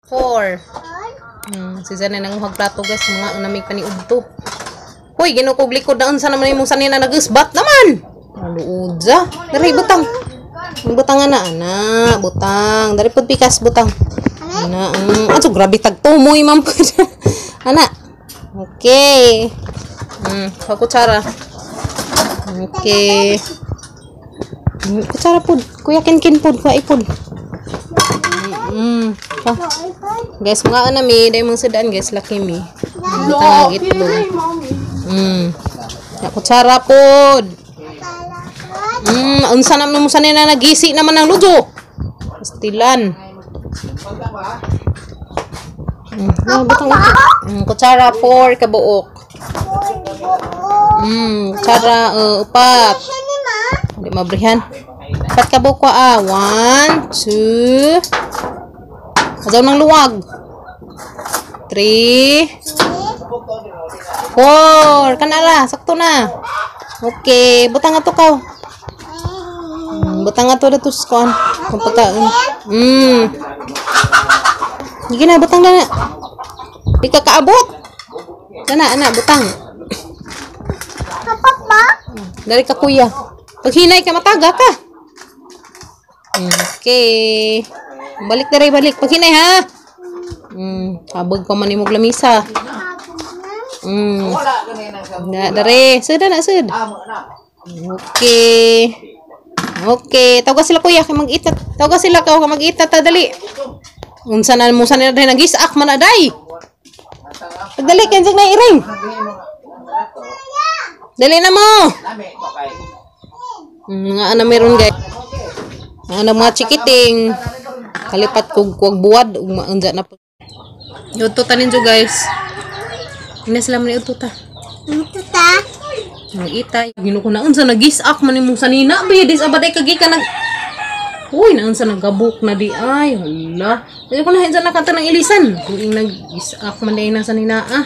4. Si Zana nanguhag plato, guys, mga namig paniudto. Hoy, ginukog likod na unsa naman imong sanina nagusbat naman. Aluod za. Dali butang. Butang ana ana, butang. Dali pud pikas butang. Ana, ato grabe tag tumoy man pud. Ana. Okay. Pa kutsara. Okay. Kutsara pud. Kuya Kinkin pud, kuya ipod. Pa. Guys, mga ana mi, dahil mga sudan guys, laki mi. Butang itlog. Ya, kutsara pod. Unsa naman mo sanina nagisi naman ang lujo. Pastilan. Butang ito. Kutsara 4 kabuok. Kutsara 4. Hindi mabrihan. 4 kabuok ah. 1, 2. Azaw ng luwag. 3, 4. Kanala, sakto na. Okay, butang ato kaw. Butang ato dato sa kuan. Kung pagkaon. Sige na, butang na. Di ka kaabot. Kana, ana, butang. Kapat ba? Dali ka, kuya. Pag hinay ka, mataga ka. Okay. Balik na rin, balik. Pag hinay, ha? Habog ka man imong lamisa. Na, dare. Sud na, sud. Okay. Okay. Tawag sila, kuya, kay mag-ita. Tawag sila ka mag-ita ta dali. Unsa na mo sa nila dai nag-isak man aday. Pagdali kay na iring. Dali na mo. Mga ana meron guys. Mga ana mga chikiting. Kalipat kog kuwag buwad ug maunja na. Udto ta ninyo guys. Ina sila man udto ta. Ito ta. Mag-ita. Gino ko na unsa nag-isak man imong sanina ba dis abaday kagi ka nag. Uy, naunsa nagabok na di ay. Hala. Dili ko na hinsa na kanta ng ilisan. Kung ing nag-isak man day na sanina ah.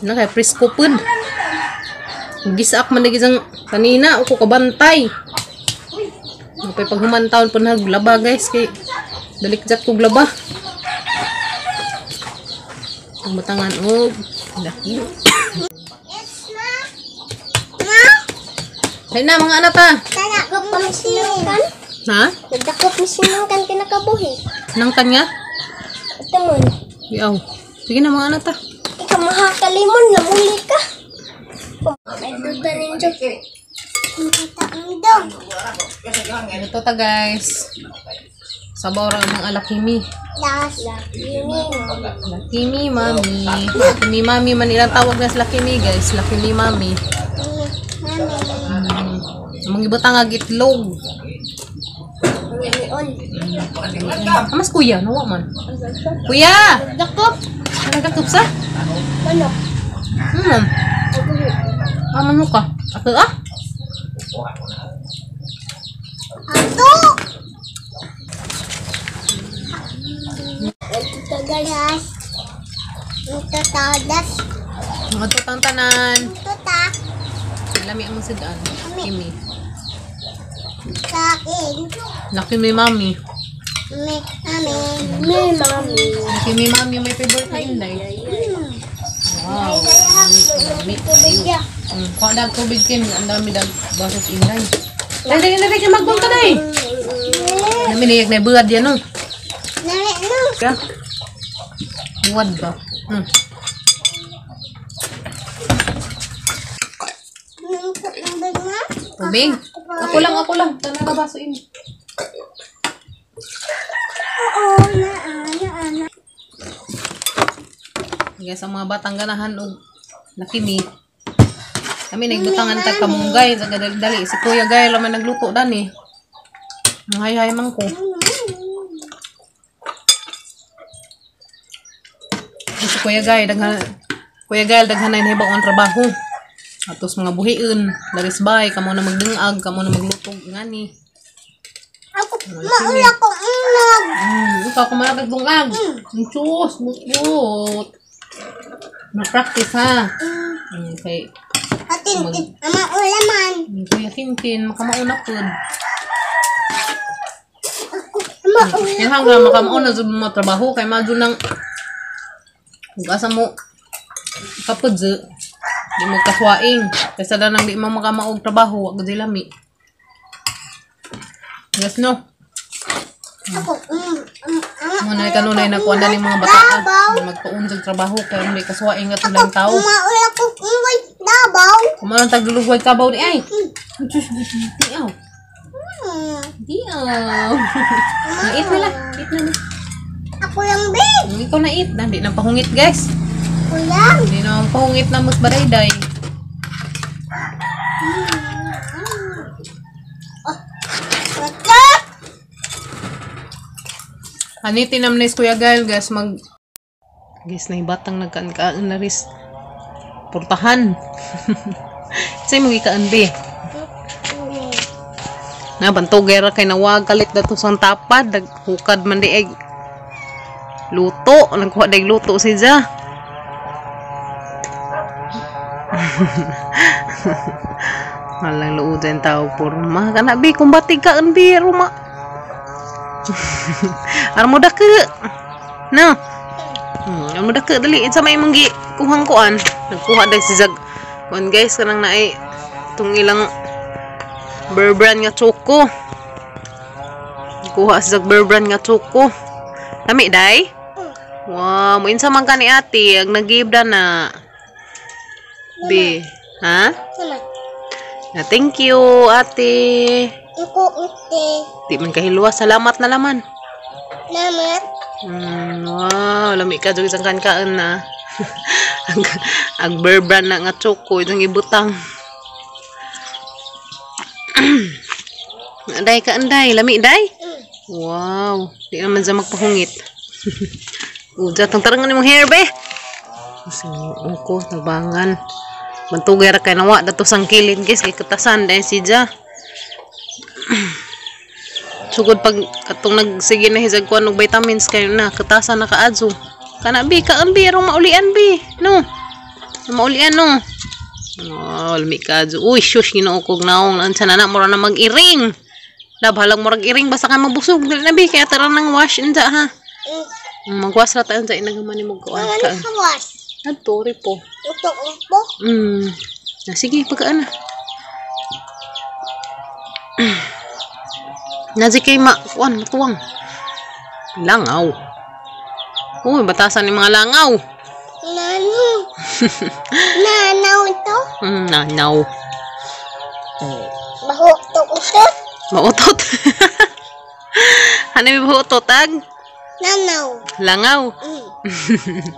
Na kay presko pud. Nag-isak man day isang sanina uko kabantay. Napay paghuman taon pud naglaba guys kay dalikjat kog laba. Ang batangan og laki. Hay na mga anak ta. Nagdakop mi sinangkan. Ha? Nagdakop mi sinangkan kinakabuhi. Nang kanya? Ito mon. Yaw. Sige na mga anak ta. Ikaw mahakalimon namuli ka. Ay duta ninyo. Ito ta guys. Sabaw ra ang alakimi. Lakimi. Lakimi mami. Lakimi mami man ilang tawag na sa Lakimi guys. Lakimi mami. Mami. Ang ibutang ag itlog. Amas kuya, nawa man. Kuya! Nagdakop. Nagdakop sa? Manok. Ah, manok ka. Ako ah? Ato! Ito guys. Ito tadas. Mga tutang tanan. Ito ta. Lami ang sudan. Kimi. Kain. Laki mi mami. Mi, mami. Mi, mami. Laki mi mami. May favorite na inday. Wow. Lami. Tubig ya. Kuha dag tubig Kim. Ang dami dag basos inday. Dali, dali, dali. Kim, magbong ka day. Nami niyag na buad yan no. Nami, no. Ka? Buad ba? Tubig? Ako lang, ako lang. Tana na baso ini. Oo, na, na, na. Guys, ang mga batang ganahan og Laki Mi. Kami nagbutangan tag kamunggay sa dali. Si Kuya Gay lang may nagluto dani. Hay-hay man ko. Si Kuya Gay daghan Kuya Gay daghan na hibaw ang trabaho. Atos mga buhion, daris bay, kamo na magdungag, kamo na magluto ngani. Ako, maula ko unog. Ikaw kumalagag bungag. Sus, bukbut. Ma-practice ha. Okay. Atin, maula man. Kuya Tintin, makamauna pud. Ako, Mauna. Yan hanggang makamao na jud mo trabaho kay madyo nang ug asa mo kapod di mo kaswaing kaysa na nang di mo makamaog trabaho, wa gud lami. Yes, no. Ako. Mo na kanunay na kuan dali mga bata magpaun sa trabaho kay hindi kaswaing nga tulang tao. Mauna ko. Uy, dabaw. Kumalang tagdulugway kabaw ni ay. Diyos, di aw. Di aw. Eat na lang. Eat na lang. Ako lang, babe. Ikaw na eat na. Di na pahungit, guys. Ako lang. Hindi na pahungit na mas barayday. What's up? Ani tinamnis Kuya Gael, guys, mag guys na batang nagkaan-kaan na ris portahan. Say mo gikaan be. Na bantog ra kay nawag kalit dato sang tapad, naghukad man di ay luto, nagkuha day luto si Ja. Walang luod ang tao porma. Kana bi kumbati ka an bi ruma. Aram mo dake. No. Aram mo dake dali sa may mong gi kuhang kuan. Nagkuha day si Zag. Kuan guys kanang naay tung ilang Bear Brand nga choco. Kuha si Zag Bear Brand nga choco. Lami day? Wow, mo insa man ka ni ate ag nagibda na. Bi, ha? Sama. Na, thank you, ate. Iko ite. Di man kahiluwa, salamat na laman. Namat. Wow, lami ka jud isang kankaan na. Ag Bear Brand na nga choco isang ibutang. Anday ka anday, lami day. Wow, di naman siya magpahungit. Uja, tang tarangan imong hair be. Ko tabangan. Bantugay ra kay nawa dato sang kilid guys kay katasan dahil si Ja. Sugod pag katong nagsige na hisag kuan og vitamins kayo na katasan na kaadso. Kana bi kaan bi arong maulian bi. No. Maulian no. Oh, lami ka adso. Uy, shush Ginoo kog naong unsa na na mura na mag-iring. Lab halang murag iring basta ka mabusog dali na bi kaya tara nang wash unsa ha. Magwas ra ta unsa inagaman nimo kuan Ano ka. kawas? Adto ri po. Ito upo. Na sige pagkaan na. Nazi kay ma kuan matuwang. Langaw. Uy, batasan ni mga langaw. Nano. Nanaw ito. Nanaw. Baho to utot. Mautot. Ano may buhutot ag? Nanaw. Langaw.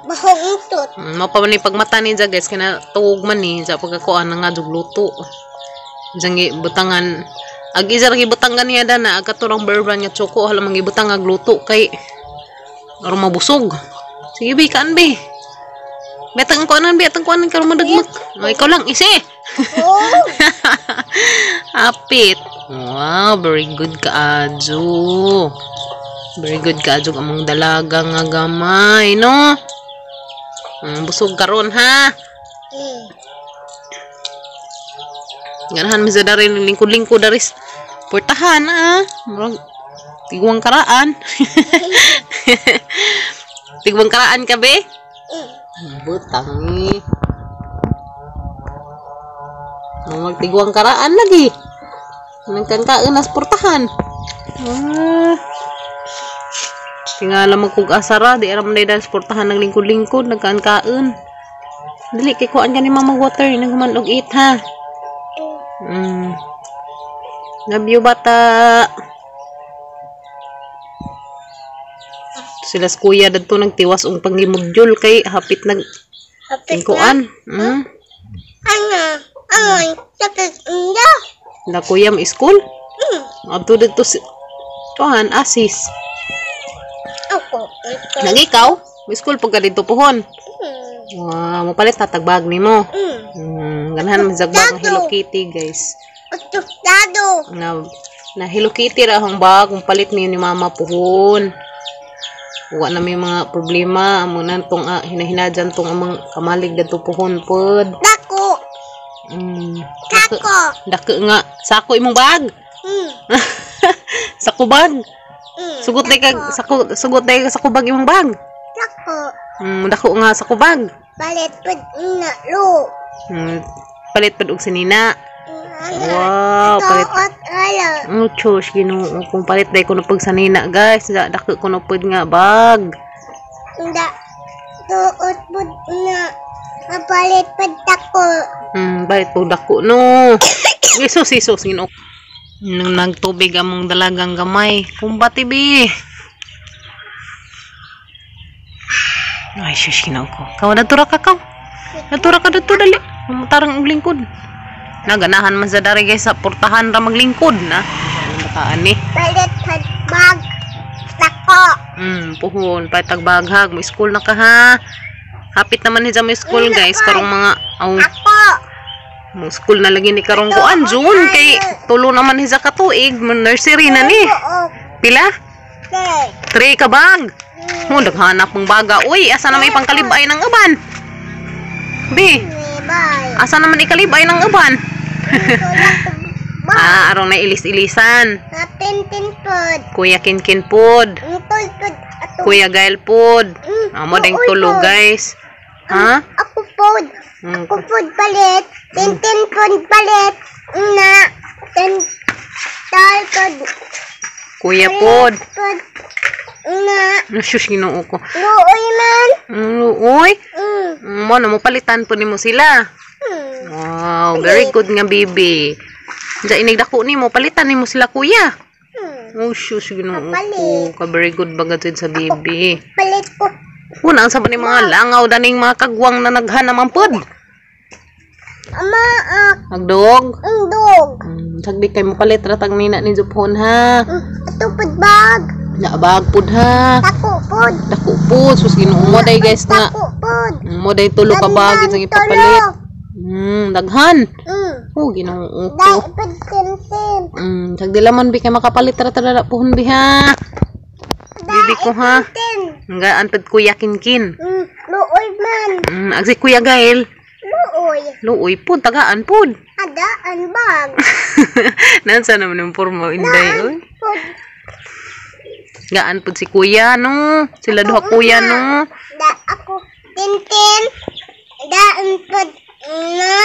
Baho utot. Mao pa man ni pagmata ni Ja guys kana tuog man ni sa pagkakuan na nga jug luto. Diyan gi butangan ag isa ra gibutang ganiya dana ag katurang Bear Brand nga choco hala man gibutang ag luto kay aron mabusog. Sige bi kaan bi. Betang kuanan bi atang kuanan karon madagmak. Oh, ikaw lang isi. Oh. Hapit. Wow, very good kaadyo. Very good kaadyo among dalaga nga gamay, no? Busog karon ha. Ganahan mi sa dari lingkod-lingkod daris. Portahan ah. Murag tigwang karaan. Tigwang karaan ka be? Butang ni. Magtigwang karaan lagi. Nagkangkaan nas portahan. Ah. Tingala mo kog asara, di aram na dahil portahan ng lingkod-lingkod, nagkaan-kaan. Dali, kay kuan ka ni Mama water, nagman og eat ha. Love you, bata. Sila sa kuya dadto nagtiwas og pangimudyol kay hapit nag Hapit na. kuan. Ano? Ano? Sakit inda. La kuya mo school? Abto didto si kuan asis. Ako. Ito. Nang ikaw, mo school pagka dito pohon. Wow, mo palit tatagbag nimo. Ganahan man jagbag ng Hello Kitty, guys. Ututado. Na Hello Kitty ra akong bag, kung palit niyo ni mama puhon. Wa na may mga problema amo na tong hinahinadyan tong amang kamalig dadto puhon pod. Dako. Dako, Dako. dako nga sako imong bag. Sako bag. Sugot day kag sako, sugot day ka sa kubag imong bag. Dako. Dako nga sa kubag. Palit pud na lo. Palit pud og sinina. Wow, palit. Tuot ala. Oh, chos, Ginoo kung palit day kuno pag sanina, guys. Da dako kuno pud nga bag. Da. Tuot pud na. Palit pud dako. Palit pud dako no. Jesus, Jesus, Ginoo. Nang nagtubig among dalagang gamay. Kumbati bi. Ay, shush, Ginoo ko. Kaw, natura ka, kaw. Natura ka dito, dali. Tarang og lingkod. Naganahan man sa dari, guys, sa portahan ra maglingkod na. Ang bataan ni. Palit pud bag. Dako. Puhon, palit baghag, mo school na ka ha. Hapit naman ni sa mo school, guys, karong mga aw, Ako. mo school na lagi ni karong kuan June kay tulo naman ni sa katuig, mo nursery na ni. Pila? Okay. 3 ka bag. Mo naghanap mong baga. Uy, asa na may pangkalibay ng uban? Bi, Bye. asa naman ikalibay ng uban? Ah, arong na ilis-ilisan. Natintin pod. Kuya Kinkin pod. Tul pod. Ato. Kuya Gael pod. Amo ding Uy, tulo, pod. guys. Ha? Ako pod. Ako pod palit. Tintin pod palit. Na. Tin. Tal pod. Kuya pod. Pod. Na. Sus, Ginoo ko. Luoy man. Uy. Mo na mo palitan po nimo sila. Wow, very good nga baby. Diya inigdako nimo palitan nimo sila kuya. Oh, sus, Ginoo ko. Ka very good baga jud sa baby. Palit ko. Una ang sa ni mga langaw daning mga kagwang na naghan naman pod. Ama ak. Agdog. Ang dog. Sagdi kay mo palit ratang nina ni Jupon ha. Ato pod bag. Naabag pod ha. Tako pod. Dako pod sus, Ginoo mo day guys nga. Tako pod. Mo day tulo ka bag isang ipapalit. Daghan. Oh, Ginoo ko. Dai pod tintin. Sagdi laman bi kay makapalit ra tada pohon bi ha. Bibi ko ha. Tintin. Nga antod Kuya Kinkin. Luoy man. Agsi Kuya Gael. Luoy. Luoy pud tagaan pud. Adaan bag. Nansa naman yung forma inday oy. Pod. Gaan pud si Kuya no. Sila duha kuya no. Da ako tintin. Daan pod na.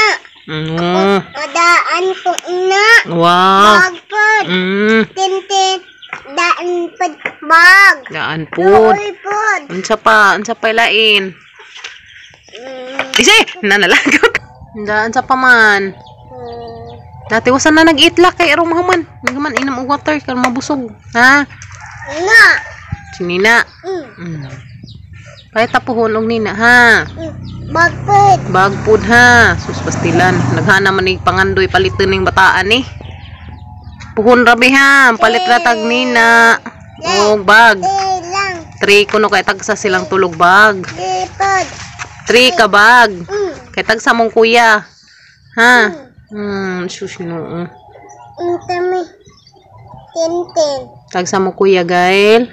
Daan ko na. Wow. Bag pod. Tintin. Daan pod bag. Gaan pud. Luoy pod. Unsa pa? Unsa pa ilain? Isi, nanalagot. Daan sa pa man. Natiwasan na nag-itlak kay arong mahuman. Nagaman inom og water karon mabusog. Ha? Na. Si Nina. Pahit tapuhon og Nina ha. Bag pod. Bag pud ha. Sus pastilan. Naghana man ni pangandoy paliton ning bataan ni. Puhon rabi ha. Palit ra tag Nina. Og bag. Di lang. 3 kuno kay tagsa silang tulog bag. Di pod. 3 ka bag. Kay tagsa mong kuya. Ha? Sus no. Tami. Tintin. Tagsa mo kuya Gael.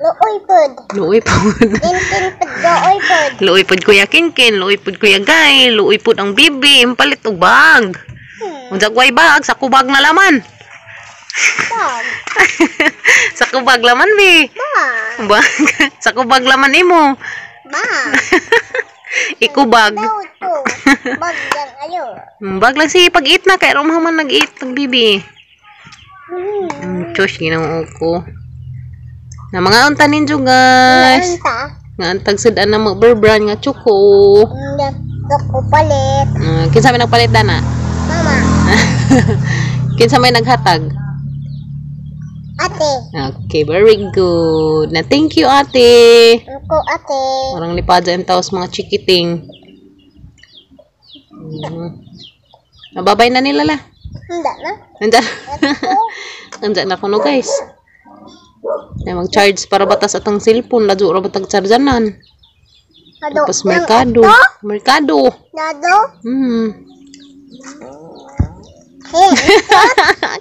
Luoy pod. Luoy pod. Tintin pod. Luoy pod. Luoy pod Kuya Kinkin, luoy pod Kuya Gael, luoy pod ang bibi, impalit og bag. Unsa way bag, sa kubag na laman. Bag. Sa kubag laman bi. Bag. Bag. Sa kubag laman imo. Bag. Ikubag. Daw to. Bag lang ayo. Bag lang si pag-eat na kay rom man nag-eat ng bibi. Diyos, Ginoo ko. Na mga unta ninyo guys. Unta. Nga antag sudan na mga Bear Brand nga choco. Ako palit. Kinsa may nagpalit dana? Mama. Kinsa may naghatag? Ate. Okay, very good. Na thank you ate. Ako ate. Parang lipada ang taos mga chikiting. Nababay na nila la. Hindi na. Nandiyan. Nandiyan na kuno guys. Na mag-charge para batas atang cellphone ladyo ra batag chargeanan. Ado. Tapos merkado. Merkado. Nado. Hey,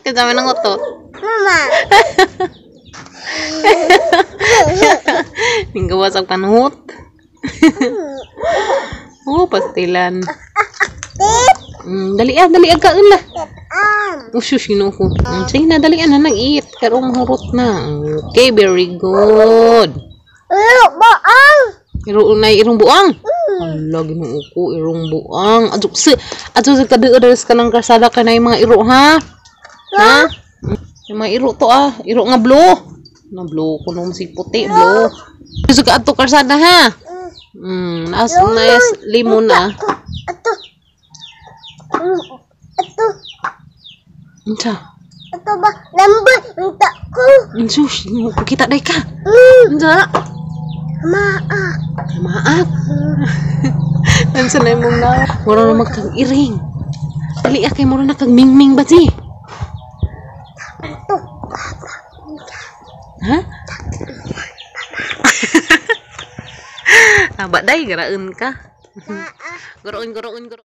Kasama ng utot. mama. Ninggawa sa panuhot. Oh, pastilan. Tit. Dali ah, dali ah, kaon la. Am. Usus, Ginoo ko. Sige na, dali na, nag-eat. Karong mahurot na. Okay, very good. Iro baang. Iro na irong buang. Ala, Ginoo ko, irong buang. Adto sa adto sa kadeo ka ng kalsada ka na yung mga iro, ha? Ha? Yung mga iro to ah, iro nga blue. Na blue ko nung si puti, blue. Gusto ka adto kalsada, ha? Nas nice limon ah. Ato. Ato. Unsa? Ato ba? Lamba. Unta ko. Sus, Ginoo ko, kita day ka. Unsa? Maa. Maak. Unsa na imong na? Mura na magkang iring. Dali ah, kay mura na kag mingming ba si? Ato. Ha? Aba day, garaon ka. Maa. Goroon, goroon, goroon.